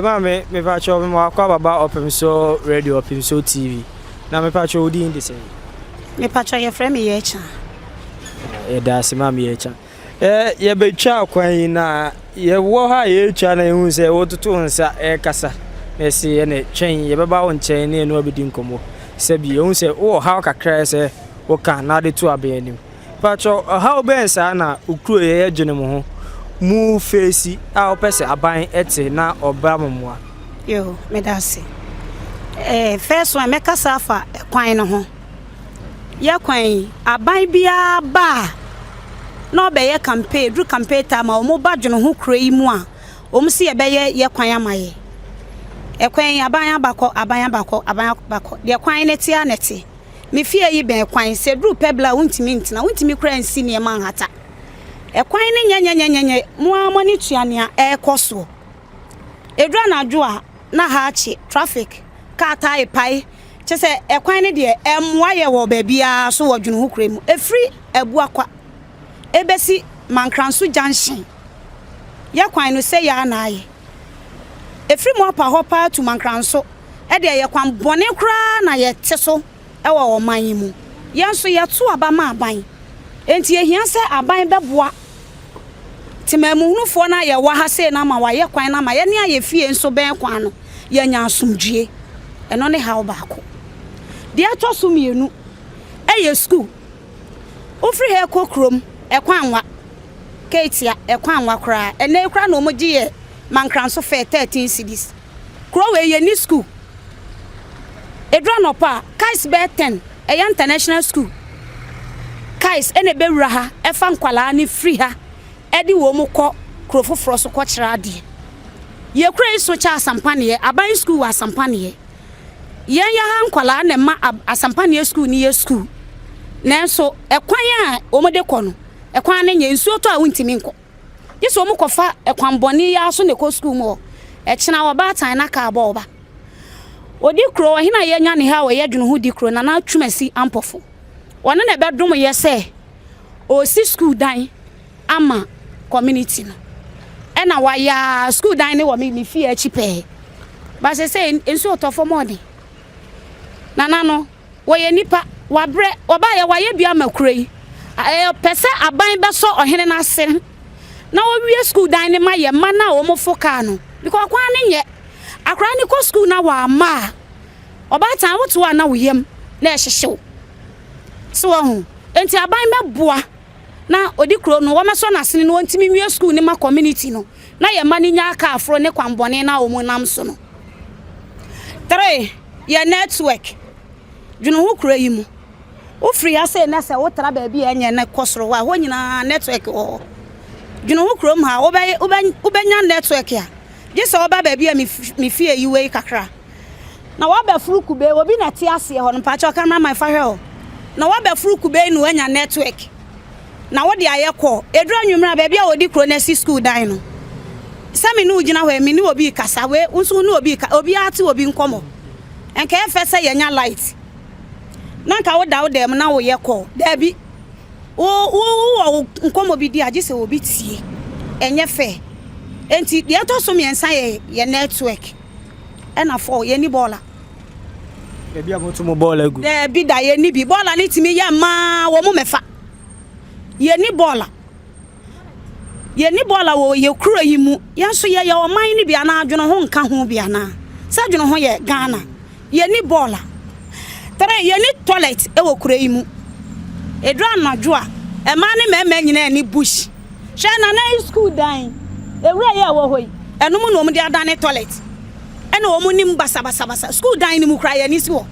Maame, mepakyɛw mema wakɔ ababa Ɔpemso Radio, Ɔpemso TV. Na mepakyɛw wo din de sɛn? Mepakyɛw yɛfrɛ me Yɛkya. Yɛda ase maame Yɛkya. Ɛ yɛbɛtwa kwan yi na yɛwɔ ha a yɛretwa na yɛhu sɛ wototo nsa ɛrekasa. Na ɛse yɛne twɛn yɛbɛba wo nkyɛn ne yɛne wabɛdi nkɔmmɔ. Sɛbi yɛhu sɛ wowɔ haw kakra sɛ woka na ade to abɛn anim. Pakyɛw, ɔhaw bɛn saa na wo kuro yɛ dwene mo ho mu feesi a wopɛ sɛ aban te na ɔba mo mmoa? Yoo, meda ase. Eh, first one, mɛkasa afa kwan no ho. Yɛ kwan yi, aban biara ba a, na ɔbɛyɛ campaign, duru campaign time a, wɔn ba dwene ho kuro yi mu a, wɔn si yɛbɛyɛ yɛ kwan ama yɛ. Ɛkwan yi, aban aba kɔ, aban aba kɔ, aban aba kɔ. Deɛ kwan no te ara na ɛte. Me fie yi bɛn kwan, sɛ ɛduru pɛ bla a wontumi ntena, wontumi koraa nsi nneɛma nhata. Ɛkwan no nyɛnyɛnyɛnyɛnyɛ, mo ara mo ani tua nea ɛrekɔ soɔ. Ɛduru anadwo a, na ha akye, traffic, kaa tae pae, kyerɛ sɛ ɛkwan no deɛ ɛmmoa yɛ wɔ baabiara so wɔ Dwonoho kuro yi mu. Ɛfiri Abuakwa ɛbɛsi Mankranso junction, yɛ kwan no sei ara na ayɛ. Ɛfiri Moapa hɔ paa to Mankranso deɛ ɛyɛ kwan bɔne koraa na yɛte so wɔ ɔman yi mu. Yɛn nso yɛto aba ma aban. Enti ɛhia sɛ aban bɛboa temanmuhunufoɔ no a yɛwɔ ha sei no ama wɔayɛ kwan no ama yɛne a yɛn fie nso bɛn kwan no, yɛanya asomdwoeɛ. Ɛno ne haw baako. Deɛ ɛtɔ so mmienu yɛ sukuu. Wofiri ha rekɔ kurom, ɛkwan nwa. Ketia, ɛkwan nwa koraa. Ɛnnɛ yi koraa na wɔgye yɛ Mankranso fare 13 cedis. Kuro wei yɛnni sukuu. Ɛduru anɔpa a, cars bɛyɛ ten, ɛyɛ international school cars ɛna ɛbɛwura ha ɛfa nkwadaa no firi ha ɛde wɔn kɔ kuro foforɔ so kɔkyerɛ adeɛ. Yɛ kuro yi so kyɛ Asampaneɛ, aban sukuu wɔ Asampaneɛ. Yɛn yɛ ha nkwadaa na ɛma Asampaneɛ sukuu no yɛ sukuu. Nanso ɛkwan a wɔde kɔ no, ɛkwan no nyɛ, nsuo tɔ a wontumi nkɔ. Gye sɛ wɔkɔfa kwan bɔne yi ara so na ɛkɔ sukuu mu hɔ. Ɛkyena ɔbaatan na kaa bɔ ɔba. Ɔdi kuro, ɔhene a yɛanya ne ha a ɔyɛ dwene ho di kuro, Nana Twumasi Ampɔfo. Ɔno na ɛbɛdom yɛ sɛ ɔresi sukuu dan ama community no. Ɛna wayɛ a sukuu dan no wɔ me me fie akyi pɛɛ. Ba sɛ nsuo tɔ fam ɔden. Nana no, Wɔyɛ nnipa, wɔabrɛ, wɔbaeɛ, wɔayɛ bi ama kuro yi. Yɛpɛ sɛ aban bɛsɔ ɔhene no ase na ɔwie sukuu dan no ma yɛn mma no a wɔfo kaa no because kwan no nyɛ. Akwadaa no kɔ sukuu na wamma a, ɔbaatan wote hɔ a na wo yam na ɛhyehye wo. So wahu? Enti aban bɛboa na ɔdi kuro no, wɔmmɛsɔ n'asene na ɔntumi nwie sukuu no ma community no na yɛn mma no nya kaa foro ne kwanbɔne no a wɔnam so no. 3, yɛ network. Dwene ho kuro yi mu. Wofiri ha sei na sɛ wotra baabi a ɛnyɛ na kɔ soro hɔ a, hɔ nyinaa network wɔ hɔ. Dwene ho kurom ha, wobɛ, wobɛ, wobɛnya network a, gye sɛ woba baabi a me fie yi wei kakra. Na woabɛforo kube, obi na ɛte aseɛ hɔ no, mpakyɛw cameraman fa hwɛ hɔ. Na woabɛforo kube na woanya network. Na wode ayɛ kɔ. Ɛduru anwummerɛ a, baabi a wɔdi kuro no asi sukuu dan no, sɛ me ne wo gyina hɔ yi, me ne obi rekasa, wei wo nso wo ne obi reka, obiara te obi nkɔmmɔ. Nka ɛyɛ fɛ sɛ yɛnya light na nka woda wo dan mu na woyɛ call. Daabi. Wo wo wɔ wo nkɔmmɔ bi di a gye sɛ obi tie. Ɛnyɛ fɛ. Enti deɛ ɛtɔ so mmiɛnsa yɛ yɛ network. Ɛna fɔ yɛni bɔɔla. Baabi a moto mo bɔɔla gu. Daabi da yɛni bi. Bɔɔla no tumi yɛ mmaa wɔn mɛfa. Yɛni bɔɔla. Yɛnni bɔɔla wɔ yɛ kuro yi mu. Yɛn nso yɛyɛ ɔman no bi anaa? Dwono ho nka ho bi anaa? Sɛ dwono ho yɛ Ghana. Yɛnni bɔɔla. Three, yɛnni toilet wɔ kuro yi mu. Ɛduru anadwo a, mmaa ne mmarima nyinaa nni bush. Hwɛ Nana yi sukuu dan, ewura yi a ɛwɔ hɔ yi, ɛno mu na wɔde adane toilet. Ɛna wɔn nim basabasabasa. Sukuu dan no mu koraa yɛn ani si hɔ.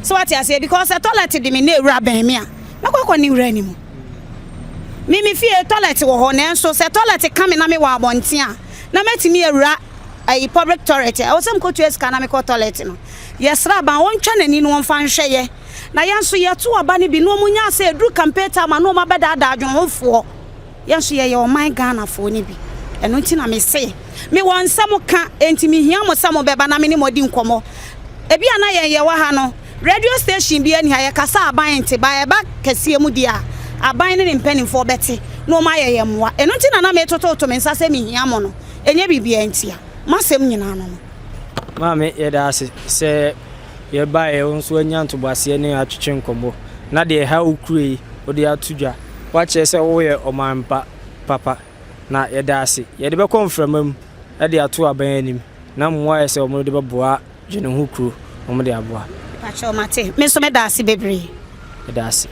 So wate aseɛ? Because sɛ toilet de me na ewura bɛn me a, mɛkɔ akɔ ne wura no mu. Me me fie toilet wɔ hɔ nanso sɛ toilet ka me na me wɔ abɔnten a na mɛtumi awura ayi public toilet a ɛwɔ sɛ mekɔtua sika na mekɔ toilet no. Yɛsrɛ aban wɔntwa n'ani na wɔmfa nhwɛ yɛ na yɛn nso yɛto aba no bi na wɔn nya sɛ ɛduru campaign time a na wɔn abɛdaadaa adwene hofoɔ. Yɛn nso yɛyɛ ɔman Ghanafoɔ no bi. Ɛno nti na mese mewɔ nsɛm ka enti mehia mo sɛ mobɛba na me ne mo adi nkɔmmɔ. Ebi a na yɛn yɛwɔ ha no Radio station biara nni ha, yɛkasa a aban nte, but ɛba kɛseɛ mu deɛ a, aban ne ne mpanimfoɔ bɛte na wɔn ayɛ yɛn mmoa. Ɛno nti na na metototo me nsa sɛ mehia mo no, ɛnyɛ biribiara ntia. M'asɛm nyinaa no no. Maame, yɛda ase sɛ yɛbaeɛ wo nso woanya ntoboaseɛ ne yɛn atwetwe nkɔmmɔ na deɛ ɛha wo kuro yi wode ato dwa. Woakyerɛ sɛ woyɛ ɔman pa papa na yɛda ase. Yɛde bɛkɔ mframa mu de ato aban anim na mmoa ayɛ sɛ wɔde bɛboa Dwene ho kuro wɔn de aboa. Mepakyɛw mate. Me nso meda ase bebree. Yɛda ase.